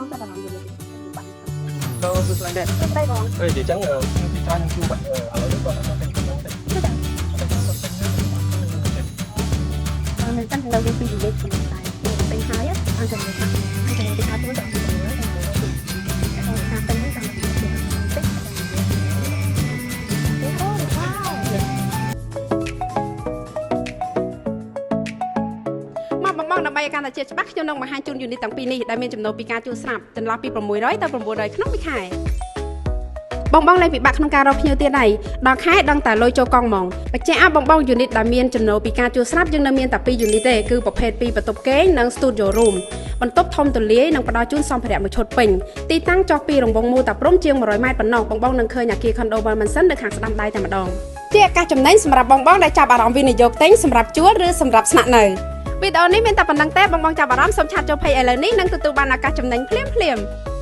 បងចាប់អារម្មណ៍យល់បាក់ ដល់សួស្តីដែរ ស្ដីបង អេនិយាយចឹងខ្ញុំពីច្រើនខ្ញុំជួបឥឡូវនេះគាត់អត់ទិញក្នុងទេ គឺតែនៅតាមនៅយើងពីនិយាយខ្ញុំតែទិញហើយអង្គចំណេញអង្គចំណេញពីថាជួយដល់ចំណេញការទិញតាមតិចអូវ៉ាវ មកបងបងដើម្បីឲ្យកាន់តែជាច្បាស់ខ្ញុំនឹងបង្ហាញជូន unit ទាំងពីរនេះដែលមានចំណូលពីការជួលស្រាប់ចន្លោះពី600ទៅ900ក្នុងមួយខែបងបងលែងពិបាកក្នុងការរកភ្ញៀវទៀតហើយដល់ខែដឹងតែលុយចូលកង់ហ្មងបច្ចេកអបងបង unit ដែលមានចំណូលពីការជួលស្រាប់យើងនៅមានតែ2 unit ទេគឺប្រភេទពីបន្ទប់គេងនិង studio room បន្ទប់ធំទូលាយនិងផ្ដល់ជូនសម្ភារៈមួយឈុតពេញទីតាំងចុះពីរង្វង់មូលតាព្រំជាង100ម៉ែត្រប៉ុណ្ណោះបងបងនឹងឃើញអាគារ condo World Mansion នៅខាងស្ដាំដៃតែម្ដងជាឱកាសចំណេញសម្រាប់បងបងដែលចាប់អារម្មណ៍វិនិយោគទិញសម្រាប់ជួលឬសម្រាប់ស្នាក់នៅវីដេអូនេះមានតែប៉ុណ្្នឹងទេបងបងចាប់អារម្មណ៍សូម chat ចូល page ឥឡូវនេះនិងទទួលបានឱកាសចំណេញភ្លាមៗ។